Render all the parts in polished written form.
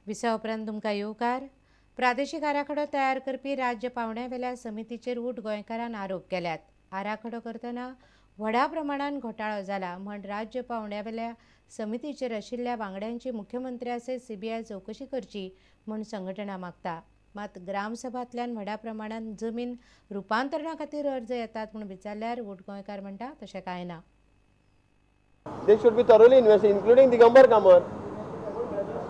विसा उपरांत तुमकां येवकार. प्रादेशीक आराखडो तयार करपी राज्य पावंड्यावेल्या समितीचेर ऊठ गोंयकारान आरोप केल्यात. आराखडो करतना व्हडा प्रमाणान घोटाळो जाला म्हण राज्य पावंड्यावेल्या समितीचेर आशिल्ल्या वांगड्यांची मुख्यमंत्र्या सयत सीबीआय चवकशी करची म्हूण संघटना मागता. मात ग्रामसभांतल्यान व्हडा प्रमाणान जमीन रुपांतरणा खातीर अर्ज येतात म्हूण विचारल्यार ऊठ गोंयकार म्हणटा तशें कांय ना. They should be thoroughly investigated, including Digambar Kamat.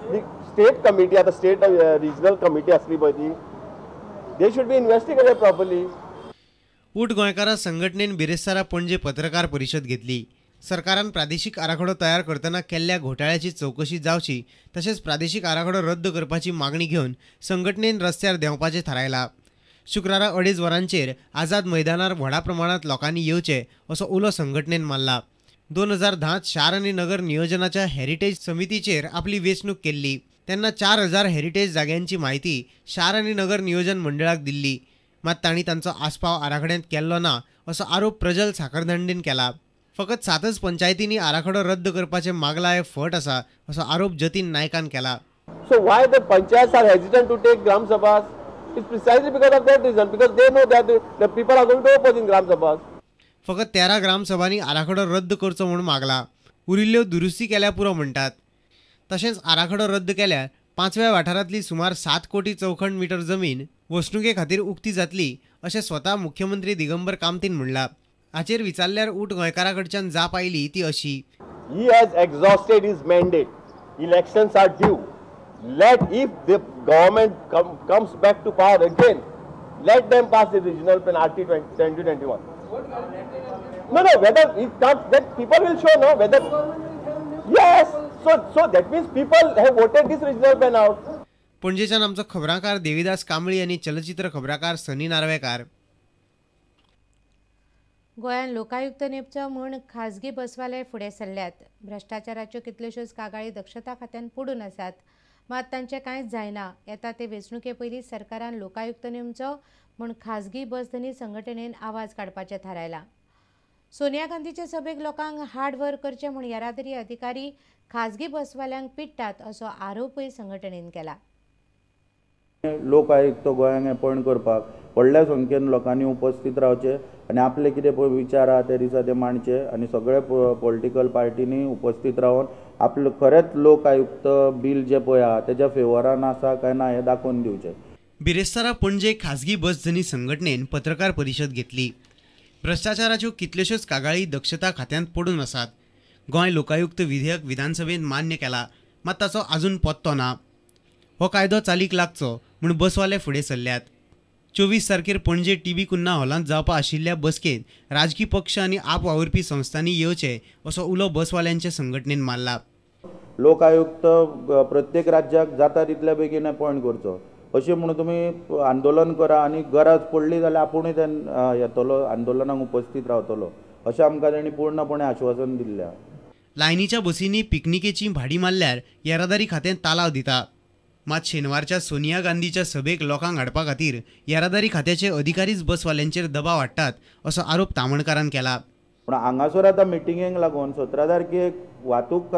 The state committee, the state regional committee असली पळय ती, they should be investigated properly. ऊठ गोंयकारा संघटनेन बिरेस्तारा पणजे पत्रकार परिशद घेतली. सरकारान प्रादेशीक आराखडो तयार करतना केल्ल्या घोटाळ्याची चवकशी जावची तशेंच प्रादेशीक आराखडो रद्द करपाची मागणी घेवन संघटनेन रस्त्यार देंवपाचें थारायला. शुक्रारा 2:30 वरांचेर आझाद मैदानार व्हडा प्रमाणांत लोकांनी येवचें असो उलो संघटनेन मारला. 2010 शार आनी नगर नियोजनाच्या हेरिटेज समितीचेर आपली वेंचणूक केल्ली तेन्ना 4000 हेरिटेज जाग्यांची म्हायती शार आनी नगर नियोजन मंडळाक दिल्ली. मात तांणी तांचो आस्पाव आराखड्यांत केल्लो ना असो आरोप प्रजल साखरदांडेन केला. फकत 7 पंचायतींनी आराखडो रद्द करपाचें मागला हें फट आसा असो आरोप जतीन नायकान केला. So why the panchayats are hesitant to take gram sabhas? It's precisely because of that reason, because they know that the people are going to oppose in gram sabhas. फकत 13 ग्रामसभांनी आराखडो रद्द करचो म्हूण मागला. उरिल्ल्यो दुरुस्ती केल्यार पुरो म्हणटात. तशेंच आराखडो रद्द केल्यार 5व्या वाठारांतली सुमार 7 कोटी चौखण मिटर जमीन वसणुके खातीर उक्ती जातली अशें स्वता मुख्यमंत्री दिगंबर कामतीन म्हणलां. हाचेर विचारल्यार ऊठ गोंयकारा कडच्यान जाप आयली ती अशी, He has exhausted his mandate. Elections are due. Let if the government comes back to power again, let them pass the regional plan RT 2021. No, no, whether it comes, that people will show, no, whether yes, so that means people have voted this regional plan out. पणजेच्यान आमचो खबराकार देविदास कांबळी आनी चलचित्र खबराकार सनी नार्वेकार. गोंयांत लोकायुक्त नेमचो म्हूण खाजगी बसवाले फुडें सरल्यात. भ्रश्टाचाराच्यो कितल्योश्योच कागाळी दक्षता खात्यान पडून आसात, मात तांचें कांयच जायना. येता ते वेंचणुके पयलीं सरकारान लोकायुक्त नेमचो म्हूण खाजगी बस धनी संघटनेन आवाज काडपाचें थारायलां. सोनिया गांधीचे सभेक लोकांक हार्ड वर्क करचें म्हूण येरादारी अधिकारी खाजगी बसवाल्यांक पिडटात असो आरोपूय संघटनेन केला. लोक आयुक्त गोंयांक अपॉयंट करपाक व्हडल्या संख्येन लोकांनी उपस्थित रावचे आनी आपले कितें पळय विचार आहा ते दिसा ते मांडचे आनी सगळे पॉलिटिकल पार्टींनी उपस्थित रावन आपले खरेंच लोक आयुक्त बील जे पळय आहा तेज्या फेवरान आसा काय ना हें दाखोवन दिवचें. बिरेस्तारा पणजे खाजगी बस धनी संघटनेन पत्रकार परिशद घेतली. भ्रश्टाचाराच्यो कितल्योश्योच कागाळी दक्षता खात्यांत पडून आसात. गोंय लोकायुक्त विधेयक विधानसभेन मान्य केला, मात ताचो आजून पत्तो ना. हो कायदो चालीक लागचो म्हूण बसवाले फुडें सरल्यात. 24 तारखेर पणजे टीबी कुन्हा हॉलांत जावपा आशिल्ल्या बसकेंत राजकी पक्ष आनी आप वावुरपी संस्थांनी येवचे असो उलो बसवाल्यांचे संघटनेन मारला. लोक आयुक्त प्रत्येक राज्याक जाता तितल्या बेगीन अपॉयंट करचो अशें म्हणून तुमी आंदोलन करा आनी गरज पडली जाल्यार आपुणूय ते येतलो आंदोलनाक उपस्थित रावतलो अशें आमकां तांणी पूर्णपणे आश्वासन दिल्लें आहा. लायनीच्या बसींनी पिकनिकेची भाडी मारल्यार येरादारी खातें तालाव दिता. मात शेनवारच्या सोनिया गांधीच्या सभेक लोकांक हाडपा खातीर येरादारी खात्याचे अधिकारीच बसवाल्यांचेर दबाव हाडटात असो आरोप तामणकारान केला. पूण हांगासर आतां मिटिंगेक लागून 17 तारखेक वाहतूक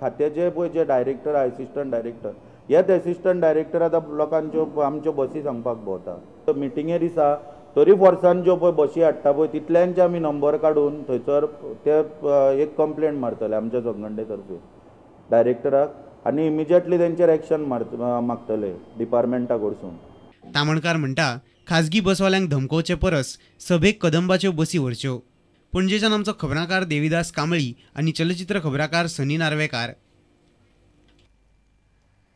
खात्याचे पळय जे डायरेक्टर असिस्टंट डायरेक्टर हेच असिस्टंट डायरेक्टर आतां लोकांच्यो आमच्यो बसी सांगपाक भोंवता. मिटिंगे दिसा तरी फोर्सान ज्यो पळय बसी हाडटा पळय तितल्यांचे आमी नंबर काडून थंयसर ते एक कंप्लेंट मारतले आमच्या संघटने तर्फे डायरेक्टराक आनी इमिजिएटली तेंचेर एक्शन मागतले डिपार्टमेंटा कडसून. तामणकार म्हणटा खाजगी बसवाल्यांक धमकोवचे परस सभेक कदंबाच्यो बसी व्हरच्यो. पणजेच्यान आमचो खबराकार देविदास कांबळी आनी चलचित्र खबराकार सनी नार्वेकार.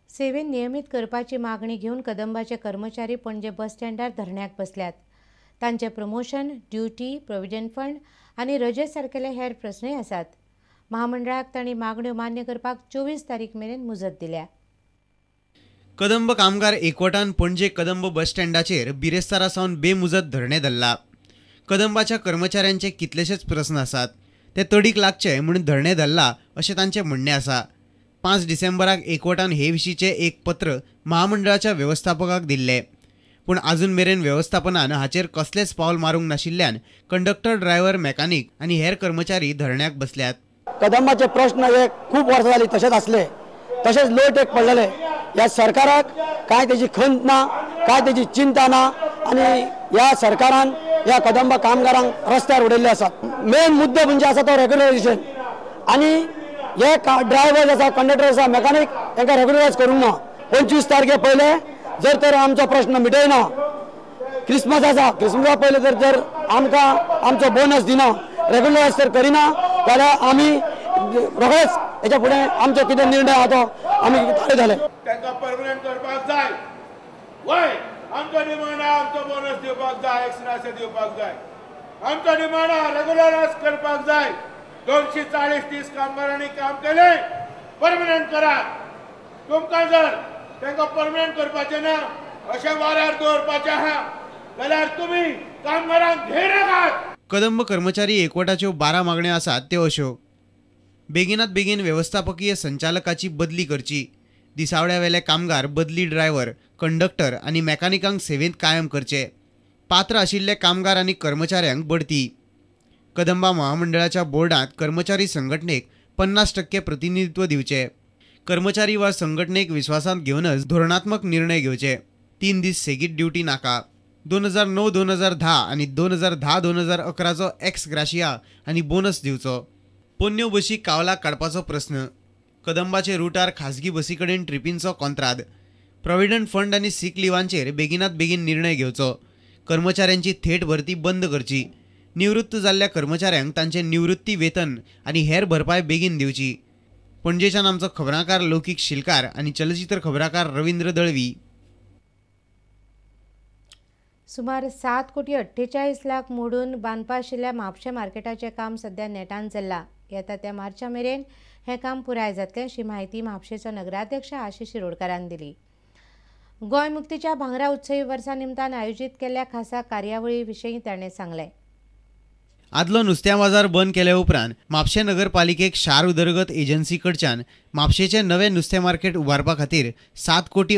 सेवेन नियमीत करपाची मागणी घेवन कदंबाचे कर्मचारी पणजे बस स्टँडार धरण्याक बसल्यात. तांचे प्रमोशन, ड्युटी, प्रोविडंट फंड आनी रजे सारकेले हेर प्रस्नय आसात. महामंडळाक तांणी मागण्यो मान्य करपाक 24 तारीख मेरेन मुजत दिल्या. कदंब कामगार एकवटान पणजे कदंब बस स्टँडाचेर बिरेस्तारा सावन बेमुजत धरणें धरला. कदंबाच्या कर्मचाऱ्यांचे कितलेशेच प्रस्न आसात, ते तडीक लागचे म्हूण धरणें धरला अशें तांचें म्हणणें आसा. 5 डिसेंबराक एकवटान हे विशींचें एक पत्र महामंडळाच्या वेवस्थापकाक दिल्लें, पूण आजून मेरेन वेवस्थापनान हाचेर कसलेंच पावल मारूंक नाशिल्ल्यान कंडक्टर, ड्रायव्हर, मेकॅनिक आनी हेर कर्मचारी धरण्याक बसल्यात. कदंबाचे प्रश्न हे खूब वर्सां जाली तशेंच आसले. तशेंच लो टेक पडलेले. ह्या सरकाराक काय तेजी खंत ना, काय तेजी चिंता ना आनी ह्या सरकारान ह्या कदंबा कामगारांक रस्त्यार उडयल्ले आसात. मेन मुद्दो म्हणजे आसा तो रेग्युलरायझेशन आनी हे ड्रायव्हर्स आसा, कंडक्टर आसा, मेकॅनिक तांकां रेग्युलरायज करूंक ना. 25 तारखे पयले जर तर आमचो प्रश्न मिटयना, क्रिसमस आसा, क्रिसमसा पयले जर जर आमकां आमचो बोनस दिना, रेग्युलरायज जर करिना जाल्यार आमी रोखडेच हेच्या फुडें आमचो कितें निर्णय आहा तो आमी थारयतले. तांकां परमनंट करपाक जाय. वय आमचो डिमांड आहा, आमचो बोनस दिवपाक जाय, एक्स्ट्रा दिवपाक जाय. आमचो डिमांड आहा रेग्युलरायज करपाक जाय. 240-30 कामगारांनी काम केलें, परमनंट करात. तुमकां जर तांकां परमनंट करपाचें ना, अशें वाऱ्यार दवरपाचें आहा जाल्यार तुमी कामगारांक घेयनाकात. कदंब कर्मचारी एकवटाच्यो 12 मागण्यो आसात त्यो अश्यो: बेगिनात बेगीन वेवस्थापकीय संचालकाची बदली करची, दिसावड्यावेले कामगार बदली ड्रायव्हर, कंडक्टर आनी मेकॅनिकांक सेवेंत कायम करचे, पात्र आशिल्ले कामगार आनी कर्मचाऱ्यांक बढती, कदंबा महामंडळाच्या बोर्डांत कर्मचारी संघटनेक 50% प्रतिनिधित्व दिवचे, कर्मचारी वा संघटनेक विश्वासांत घेवनच धोरणात्मक निर्णय घेवचे, 3 दीस सेगीत ड्युटी नाका, 2009-2010 आनी 2010-2011चो एक्स ग्राशिया आनी बोनस दिवचो, पोन्न्यो बशी कावलाक काडपाचो प्रस्न, कदंबाचे रुटार खाजगी बसी कडेन ट्रिपींचो कॉन्त्राद, प्रॉव्हिडंट फंड आनी सीक लिवांचेर बेगिनात बेगीन निर्णय घेवचो, कर्मचाऱ्यांची थेट भरती बंद करची, निवृत्त जाल्ल्या कर्मचाऱ्यांक तांचे निवृत्ती वेतन आनी हेर भरपाय बेगीन दिवची. पणजेच्यान आमचो खबराकार लौकीक शिलकार आनी चलचित्र खबराकार रवींद्र दळवी. सुमार 7,48 कोटी मोडून बांदपा आशिल्ल्या म्हापशें मार्केटाचें काम सध्या नेटान चल्लां. येता त्या मार्चा मेरेन हें काम पुराय जातलें अशी म्हायती म्हापशेचो नगराध्यक्ष आशिष शिरोडकारान दिली. गोंय मुक्तीच्या भांगरा उत्सवी वर्सा निमतान आयोजीत केल्ल्या खासा कार्यावळी विशीं ताणें सांगलें. आदलो नुस्त्या बाजार बंद केल्या उपरांत म्हापशें नगरपालिकेक शार उदरगत एजन्सी कडच्यान म्हापशेचें नवें नुस्तें मार्केट उबारपा खातीर 7,48 कोटी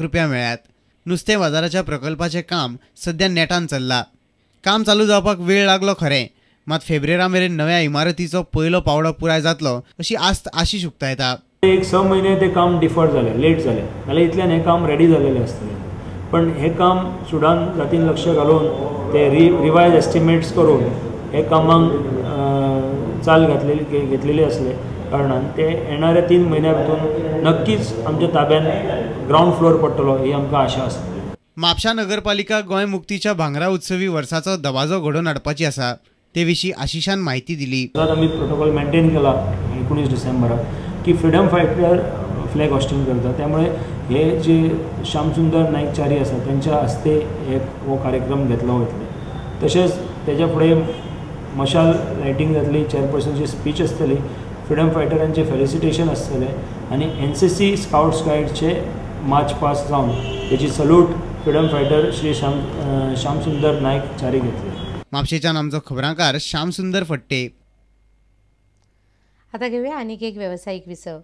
रुपया मेळ्ळ्यात. नुस्तें बाजाराच्या प्रकल्पाचें काम सध्या नेटान चल्लां. काम चालू जावपाक वेळ लागलो खरें, मात फेब्रेरा मेरेन नव्या इमारतीचो पयलो पावडो पुराय जातलो अशी आस्त आशिष उक्तायता. एक 6 महिने ते काम डिफर जालें, लेट जालें, नाल्यार इतल्यान हें काम रेडी जालेलें आसतलें. पण हें काम सुडान जातीन लक्ष घालून ते रिवायज एस्टिमेट्स करून हे कामांक चाल घेतलेली आसले कारणान ते येणाऱ्या 3 म्हयन्या भितून नक्कीच आमच्या ताब्यान ग्रावंड फ्लोर पडटलो ही आमकां आशा आसा. म्हापशा नगरपालिका गोंय मुक्तीच्या भांगरा उत्सवी वर्साचो दबाजो घडोवन हाडपाची आसा, ते विशीं आशिषान म्हायती दिली. आमी प्रोटोकॉल मेंटेन केला 19 डिसेंबराक की फ्रिडम फायटर फ्लॅग हॉस्टिंग करता, त्यामुळे हे जे श्यामसुंदर नाईक च्यारी आसा त्यांच्या हस्ते एक हो कार्यक्रम घेतलो वयतले. तशेंच तेज्या फुडें मशाल लायटींग जातली, चेअरपर्सनची स्पीच आसतली, फ्रिडम फायटरांचे फेलिसिटेशन आसतलें आनी एनसीसी स्काउट्स गायडचे मार्च पास जावन तेची salute freedom fighter Shri Shyamsundar Naik Chari घेतले. म्हापशेच्यान आमचो खबरांकार श्यामसुंदर फट्टे. आता घेऊया आणखी एक व्यावसायिक विसव.